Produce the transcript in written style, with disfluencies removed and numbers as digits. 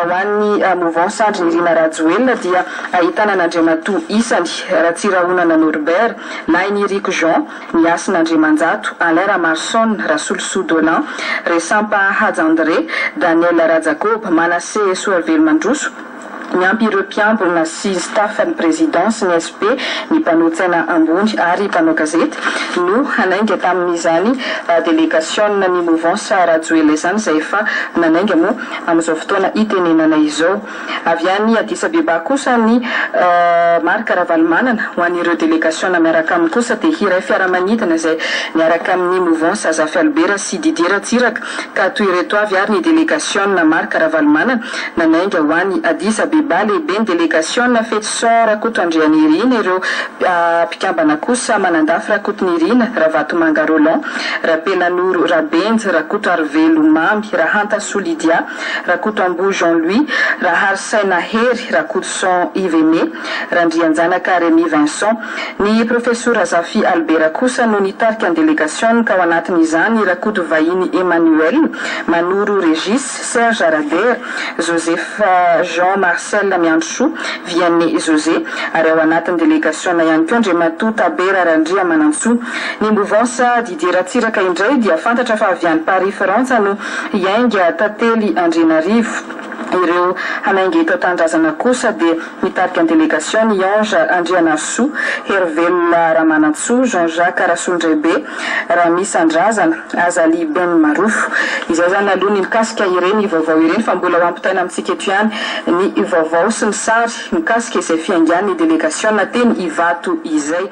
Raha ho an'ny mouvance Andry Nirina Rajoelina dia ahitana an'Andriamatoa isany, Ratsirahonana Norbert, Lahiniriko Jean, Ny Hasina Andriamanjato, Alain Ramarson, Rasolosoa Dolin, Resampa Haja André, Daniel Rajakoba, Manassé Soavelomandroso, miampy ireo mpiambina sy staff ny présidence, ny SP, ny mpanolotsaina ambony ary mpanao gazety no hanainga tamin'izany delegasiona ny mouvance Rajoelina izany izay efa nanainga moa amin'izao fotoana itenenana izao. Avy any Addis Abeba kosa ny Marc Ravalomanana. Ho an'ireo delegasiona miaraka aminy kosa dia hiray fiaramanidina izay miaraka amin'ny mouvance Zafy Albert sy Didier Ratsiraka. Ka toy ireto avy ary ny delegasiona Marc Ravalomanana nanainga ho any Addis Abeba, lehiben'ny delegasiona Fetison Rakotoandrianirina, ireo mpikambana kosa Manandafy Rakotonirina, Ravatomanga Roland, Rapelanoro Rabenjy, Rakotoarivelo Mamy, Rahantasoa Lydia, Rakotoamboa Jean Louis, Raharisaina Hery, Rakotoson Yves Aimé, Randrianjanaka Remy Vincent. Ny Profesora Zafy Albert kosa no nitarika ny delegasiona ka ao anatin'izany Rakotovahiny Emmanuel, Manoro Régis, Serge Radera, Joseph Jean Marcel Miandrosoa, Vianney José, ary ao anatin'ny delegasiona ihany koa Andriamatoa Tabera Randriamanantsoa. Ny mouvance Didier Ratsiraka indray dia fantatra fa avy any Paris Frantsa no hiainga Tantely Andrianarivo. Ireo hanainga eto an-tanindrazana kosa dia mitarika ny delegasiona i Ange Andrianarisoa, Herivelona Ramanantsoa, Jean Jacques Rasolondraibe, Ramisandrazana, Azali Ben Marofo. Izay izany aloha ny mikasika ireny vaovao ireny fa mbola ho ampitaina amintsika eto ihany ny vaovao sy ny sary mikasika izay fiaingan'ny delegasiona teny Ivato izay.